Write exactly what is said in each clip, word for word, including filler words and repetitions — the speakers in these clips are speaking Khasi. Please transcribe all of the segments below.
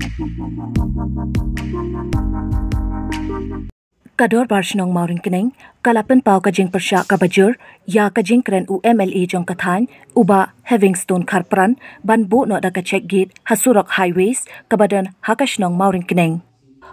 Ka Dorbar Shnong Mawryngkneng ka la pynpaw ka jingpyrshah kaba jur ïa ka jingkren u M L A jong ka thaiñ, u Bah Heavingstone Kharpran, ban buh noh da ka check gate ha surok highways kaba don ha ka shnong Mawryngkneng.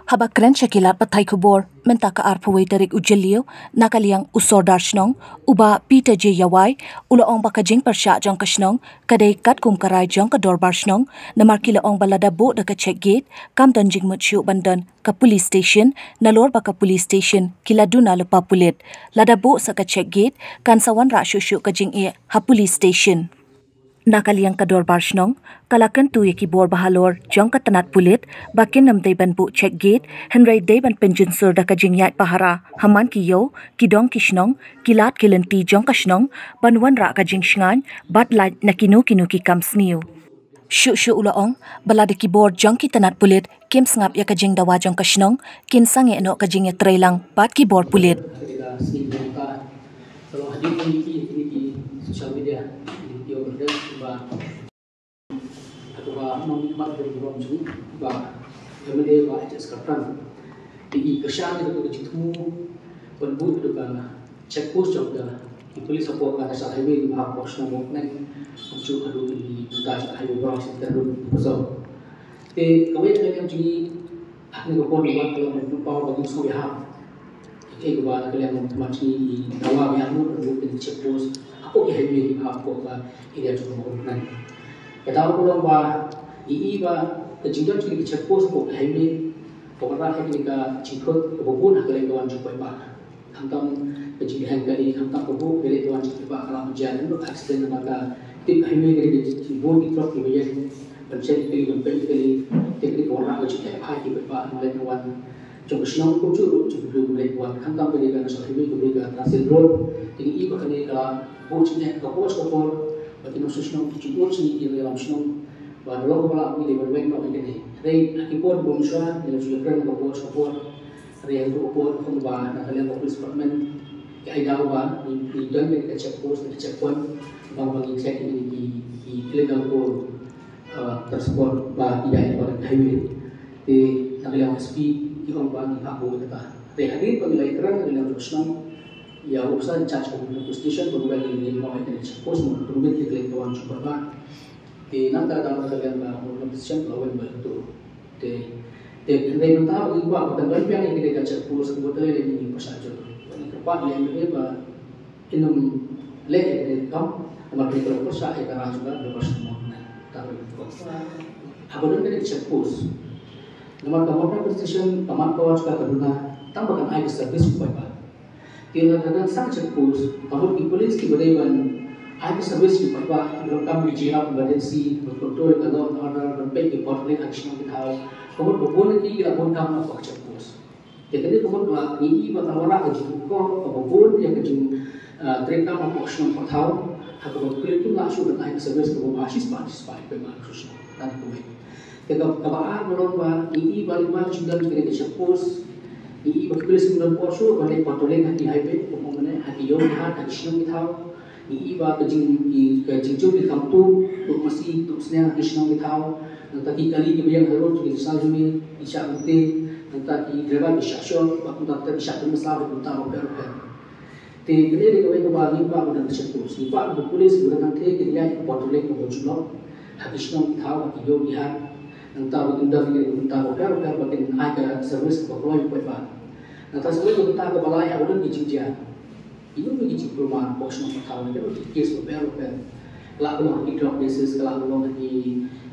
Haba kren sha ki lad pathai khubor mynta ka arphew wei tarik u Jylliew, na ka liang u Sordar Shnong, u Bah Peter J Jowai, u la ong ba ka jingpyrshah jong ka shnong ka dei katkum ka rai jong ka Dorbar Shnong, namar ki la ong ba lada buh da ka check gate kam don jingmut shuh ban don ka police station, nalor ba ka police station ki la duna lypa pulit. Lada buh sa ka check gate kan sa wanrah shuh shuh ka jingeh ha police station. Na ka liang ka Dorbar Shnong ka la kyntu ïa ki bor ba halor jong ka tnat pulit ba kin ym dei ban buh check gate, hynrei dei ban pynjynsur da ka jingïaid pahara ha man ki ïew, ki dong ki shnong, ki lad ki lynti jong ka shnong, ban wanrah ka jingshngaiñ bad lait na kino kino ki kam sniew. Shuh shuh u la ong ba lada ki bor jong ki tnat pulit kim sngap ïa ka jingdawa jong ka shnong, kin sangeh noh ka jingïatreilang bad ki bor pulit. Ka dei ka sngi ka long hadien kine ki, kine ki social media, kine ki over there, ba, ba nongmihkhmat jong ka rom jong, ba M L A, ba H S Kharpran. Te i kyrshan ïa ka jingthmu ban buh ïa ka check post jong ka, ki police hapoh ka National Highway, ba hapoh shnong Mawryngkneng, kumjuh haduh kine ki bynta jong ka highway, ba sha Tyrbuh, Pyrshah. Te kawei ka liang jong ngi, ha kane ka por, ngi wan ka long ban pynpaw ba ngim sngewbha. Kaei kaba na ka liang jong ngi, ngi dawa biang ruh ban buh kine ki check post hapoh ki highway kiba hapoh ka area jong ka Mawryngkneng. Ka daw ka long ba ngi i ba ka jingdon jong kine ki check post hapoh ki highway ka wanrah ïa kane ka jingthut kaba bun ha ka liang ka wan jong u paidbah. Khamtam ka jingdheng kali, khamtam ka buh ka leit ka wan jong u paidbah, ka la wan jia ruh accident namar ka tip ka highway ka dei ka jingbun ki trok kiba ïeng ban check ïa kali, ban peit ïa kali. Te ka dei ka wanrah ka jingeh bha ïa ki paidbah na leit na wan jong ka shnong, kumjuh ruh jong ki briew ba leit wan. Khamtam ka dei ka National Highway, ka dei ka transit road. Te ngi i ba kane ka la buh jingeh ka por sha ka por, ba ki nongshong shnong, ki jingud jong ngi ki nongïalam shnong, ba nalor kaba lah ngi dei ban weng noh ïa kane. Hynrei ha ki por ba mynshuwa ngi la ju ïakren ka por sha ka por. Hynrei ha kane ka por kumba na ka liang ka police department ki ai daw ba ngi, ngi don kane ka check post, ka checkpoint, ba, ba ngin check ïa kine ki, ki illegal coal, uh, transport ba ki ïaid ha ka highway. Te na ka liang S P ki ong ba ngin hap buh ïa kata. Te hadien ba ngi la ïakren na ka liang jong ka shnong ïa u officer in charge ka police station, ba ngi la ïa, ïa, ïa, check post, ngi permit ïa ka liang ka wan jong u paidbah. Te nangta ka dang ka liang ka police station ka la wan ba tu. Te, te hynrei mynta ba ngi kwah ba kan don biang ïa kane ka check post, ka bor te lei lei ngi pyrshah jur. Ba ngi kyrpad ïa M L A ba kin ym leh ïa kane ka kam, namar kane ka la pyrshah ïa ka rang jong ka, ka pyrshah mo na. Ta ba ngi kwah. Haba don kane ka check post, namar ka Mawryngkneng police station ka manpower jong ka ka duna tang ba kan ai ka service ïa u paidbah. Te lada dang sah check post, ka mut ki police kiba dei ban ai ka service ïa u paidbah, kiba donkam ki jingïarap emergency, ban control ka law and order, ban peit ki bor lane ha ki shnong ki thaw. Ka mut ba bun na ki ki la bun kam na ka check post. Te kane ka mut ba ngi i ba ka wanrah ka jingkyrkhu kaba bun ïa ka jing, ah, treikam hapoh shnong hapoh thaw, ha kaba ki police kim lah shuh ban ai ka service kaba bha shispah shispah ïa ki paidbah ha shnong. Kata ka mut. Te ka, kaba ar ka long ba ngi i ba lyngba ka jingdon jong kane ka check post, ngi i ba ki police kim don por shuh ban leit patrolling ha ki highway, kumba mynne ha ki ïew ki hat, ha ki shnong ki thaw. Ngi i ba ka jing, ki, ka jingjur ki kham tuh, tuh masi, tuh sniang ha ki shnong ki thaw. Nangta ki kali kiba ïeng ha road, ki sal jong ngi, ki shah lynti, nangta ki driver ki shah shong, bad kumta ki shah pynmynsaw ha ki bynta bapher bapher. Te kane dei kawei kaba ngi kwah ba don ka check post. Ngi kwah ba ki police kiba don hangtei kin ïaid patrolling kaba ju lok ha ki shnong ki thaw, ha ki ïew ki hat. Nangta ba kin don ïa ki bynta bapher bapher ba kin ai ka service kaba kloi ïa u paidbah. Nangta sa kawei ka bynta kaba lai, haba don ki jingjia, ïa ki jingkulmar hapoh shnong hapoh thaw, ki case bapher bapher. Ka lah ka long ha ki drug cases, ka lah ka long ha ki,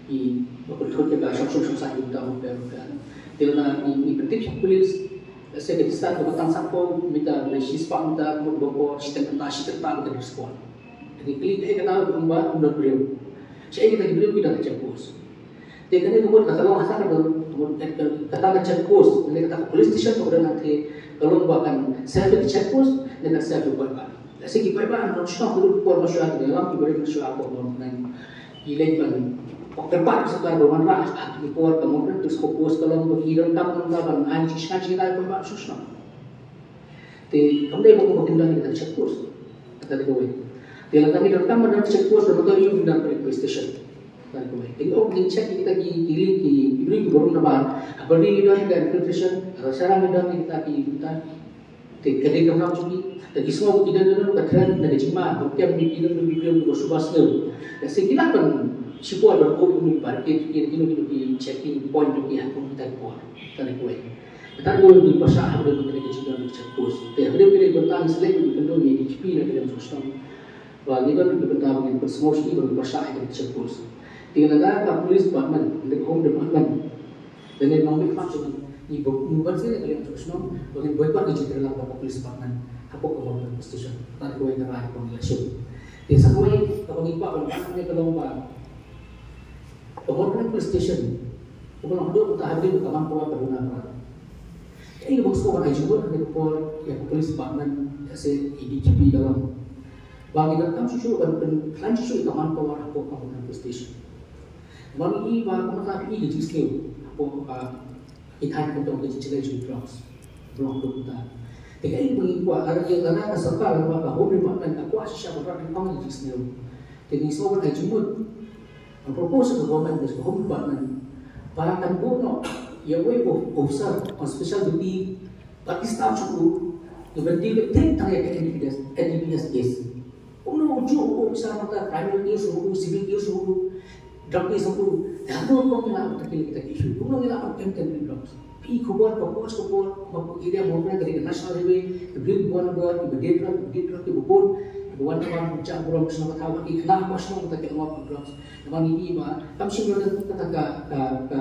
kiba pynthut ïa ka shong shnong shong saiñ, ki bynta bapher bapher. Te lada ngi, ngi pyntip sha ki police, lehse ka distance kaba tang sanphew meter, lane shispah meter, ka mut ba por shiteng kynta, shi kynta ba kin respond. Te ngi kylli kaei kata, ki ong ba ym don briew. Shaei kita ki briew? Ki don ha check post. Te kane ka mut kata long ha ka, ka mut kata ka check post, lane kata ka police station kaba don hangtei, ka long ba kan serve ïa ka check post ne kan serve ïa u paidbah. Lehse ki paidbah, nongshong, ki ruh ki por mynshuwa ki ïalam, kiba rit mynshuwa hapoh Mawryngkneng, ki leit ban kyrpad ïa ka sorkar ba wanrah ha ki por, ka Mawryngkneng Police Post ka long ba ki donkam nangta ban ai jingshngaiñ jingdaw ïa u paidbah shnong shnong. Te kam dei ba kum ba kin don ïa kata ka check post. Kata dei kawei. Te lada ngi donkam ban don check post, lada ngi donkam ban don police station, Te ngi ong ngin check kita ki, ki link, ki, ki briew ki burom na bar. Haba ngi don ka infiltration, haba sharang ngi don kita ki, kita. Te ka dei ka mrap jong ki. Te ki sngew ki don, don ka trend na ka jingma ba kem ki, ki don ki briew kiba shu ba sniew. Lehse ki lah ban shipor ban kut kum ki bar ki, ki, ki, ki checking point jong ki ha kum kita ki por. Kita ki kawei. Kita ki kawei ngi pyrshah haba don kita ki jingdon ki check post. Te haba don kita ki bynta ngi select, ngi kynduh ngi D G P na ka liang jong shnong. Ba ngi don ki bynta ba ngin pynsngew sha ki ba ngin pyrshah ïa ka check post. Te lada ka police department, lada ka home department, lane nongmihkhmat jong ngi, ngi ban, ngi ban sngewthuh ïa ka liang jong shnong ba ngin boycott ïa ka jingtreilang ka police department hapoh ka Mawryngkneng police station. Kata ka dei kawei ka rai kaba ngi la shim. Te sa kawei kaba ngi kwah ban ong ka long ba ka Mawryngkneng police station, ka long haduh mynta ha ka dei ka manpower ka duna pra. Kaei kaba ngi sngewbha ban ai jingmut ha kane ka por ïa ka police department, ïa ka D G P ka long ba ngi donkam shuh shuh ban pynkhlaiñ shuh shuh ïa ka manpower hapoh ka Mawryngkneng police station. Ba ngi i ba ka mata i ka jingsniew hapoh ka, i thaiñ ka tong ka jingjlei jong drugs. Ka long haduh mynta. Te kaei ba ngi kwah, lada ka sorkar, lada ka home department ka kwah shisha ban rat ryngkong ïa ka jingsniew, te ngi sngewbha ban ai jingmut, ban propose ha ka government, ka home department, ba kan buh noh ïa uwei u officer on special duty bad ki staff jong u, ban deal with thik tang ïa ka N D P S, N D P S case. Kumno u juh u officer mynta, criminal case ruh, civil case ruh, drug case ruh. Te kumno ngi lah ban tackle kita ki issue? Kumno ngi lah ban contain drugs? Phi i khubor, ka post khubor, ba ka area Mawryngkneng ka dei ka national highway, ki briew ki bun bun, kiba die drug, kiba die drug, kiba bun, kiba wan ka wan, ki jah burom shnong ka thaw, ki khynnah ka shnong mynta ki ïa ngot drugs. Namar ngi i ba kam shym don kata ka, ka, ka,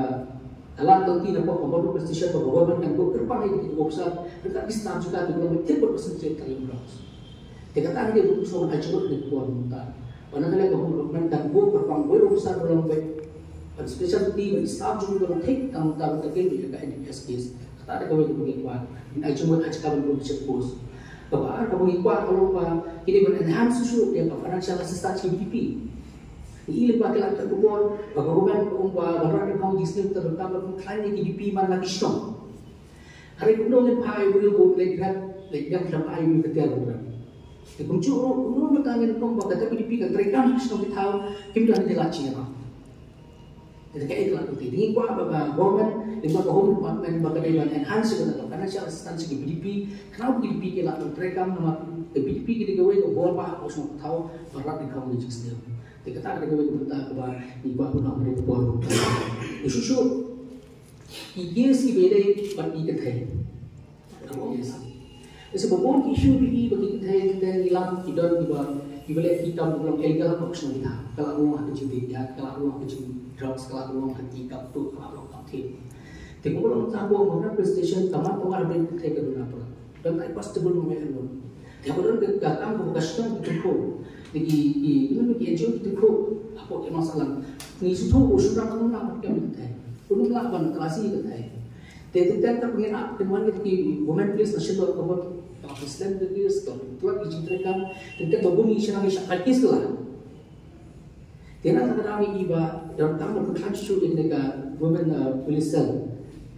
ka lad ka lynti napoh ka Mawryngkneng police station ba ka government kan buh kyrpang ïa ki officer, ryngkat ki staff jong ka, kiba long ba tip bad ba sngewthuh ïa ka ïa drugs. Te kata ka dei ba ngi sngewbha ban ai jingmut ha kane ka por mynta. Ba na ka liang ka home department kan buh kyrpang uwei u officer ba long beit, ban special duty, ban staff jong u ba long thik tang mynta ban tackle ïa ka N D P S case. Kata ka dei kawei kaba ngi kwah. Ngin ai jingmut ha ka jaka ban buh check post. Kaba ar kaba ngi kwah ka long ba ki dei ban enhance shuh shuh ïa ka financial assistance ki B D P. Ngi i lyngba ki lad ka khubor ba ka government ka ong ba ban rat ryngkong jingsniew te donkam ban pynkhlaiñ ïa ki B D P man la ki shnong. Hynrei kumno ngin phah ïa u briew ba u leit grab, leit grab, leit grab, phah ïa u briew ka tiar ba u grab? Te kumjuh ruh, kumno mynta ngin ong ba kata ka B D P kan treikam ha ki shnong ki thaw, kim don ki lad jingïarap? Te kaei ka lad ka lynti? Te ngi kwah ba ka government, lyngba ka home department, ba ka dei ban enhance ïa kata ka financial assistance ïa ka B D P, khnang ba ka B D P ka lah ban treikam, namar ka B D P ka dei kawei ka bor ba ha ka shnong ka thaw ban rat ryngkong ïa ka jingsniew. Te kata ka dei kawei ka bynta kaba ngi kwah ban ong ha kane ka por. Ngi shu shu Ki case kiba ïadei bad ki kynthei. Yes. Lehse ba bun ki issue ba ki, ba ki kynthei, kynthei ngi lap ki don kiba, kiba leh ki kam kiba long illegal ha ka shnong kita. Ka la rung ha ka jingdih ïa, ka la rung ha ka jingdrugs, ka la rung ha ki kam tuh, ka la rung ha ka thep. Te kumba long ta ba Mawryngkneng Police Station ka man ka war ba kynthei ka duna palat. Don ai constable mo me kan mo. Te haba don ka, ka kam kaba ka shnong ki tyngkhuh. Te ki, ki, ki, ki N G O ki tyngkhuh hapoh ki Hima Sahlang. Ngi sngewthuh ba u shynrang um lah ban kem ïa ka thei. Um lah ban klasi ïa ka thei. Te, te, te, te, ngi ap, te, wan ïa ki women police na shnong ka bot, ka slem ka case, ka tlot ki jingtreikam. Te, te, ba bun ngi shynrang ngi shah ka case ka la. Te na kata ka daw ngi i ba donkam ban pynkhlaiñ shuh ïa kane ka women, uh, police cell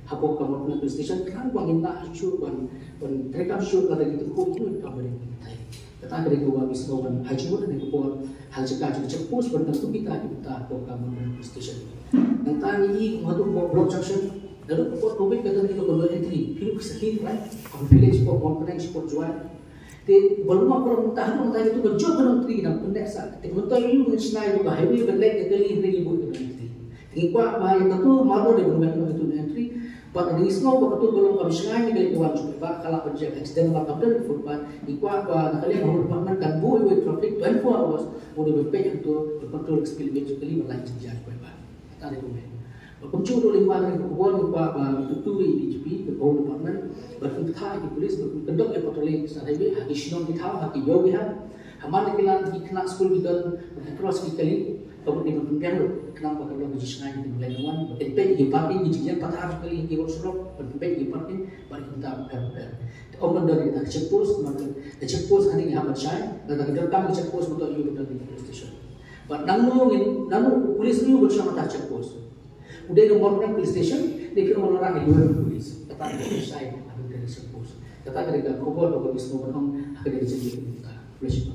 hapoh ka Mawryngkneng Police Station, khnang ba ngin lah shuh ban, ban treikam shuh lada ki tyngkhuh ïa kine ki kam ba ri. Kata ka dei kaba ngi sngewbha ban ai jingmut ha kane ka por ha ka jaka jong ka check post ban kyntu kita ki bynta hapoh ka Mawryngkneng Police Station. Nangta ngi i kum haduh Block Junction, naduh ka por covid ka don kita ki no entry, phi ruh phi sakhi, right? Ka village hapoh Mawryngkneng, shapoh Jowai. Te ba long ba long mynta, mynta ngi tu ka jong ka nongtrei nang pyndep sa. Te mynta ïa u ban shna ïa ka highway ban leit ka kali hynrei ngi buh ka nongtrei. Te ngi kwah ba ïa katu mardor dei ban wan ïa katu nongtrei. Bad ngi sngew ba katu ka long kam shngaiñ ïa ka leit ka wan jong ka, ba ka lah ban jia ka accident ba ka don footpath. Ngi kwah ba na ka liang ka department kan buh ïa u traffic twenty-four hours. Ba u dei ban peit ïa katu, ban control ka speed limit jong ka kali ban lait jingïaid ka ba. Kata dei kumne. Bad kumjuh ruh lyngba kane ka khubor ngi kwah ba ngi kyntu ïa i D G P, ka Home Department, ban pynbthah ïa ki police, ban pyndok ïa patrolling sha highway, ha ki shnong ki thaw, ha ki ïew ki hat. Ha man la ki lad ki khynnah skul ki don, ban cross ki kali, ka mut ban pynbiang ruh, khnang ba ka long ka jingshngaiñ ïa ki nongleit nongwan, ban pynpeit ïa ki parking, ki jingïeng pathar jong kali, ki wad surok, ban pynpeit ïa ki parking, bad ki bynta bapher bapher. Te ym ban don ïa ka check post, namar ka check post hangne ngi hap ban shai, lada ka donkam ka check post, mynta ïoh ban don ïa ka police station. Bad nangno ngin, nangno u police ruh ban shong ha ka check post. U dei na Mawryngkneng Police Station, ne ki Mawryngkneng Police. Kata ka dei shai, ha ka dei ka check post. Kata ka dei ka khubor ba ka bisno ban ong, ha ka dei ka check post. Khublei shibun.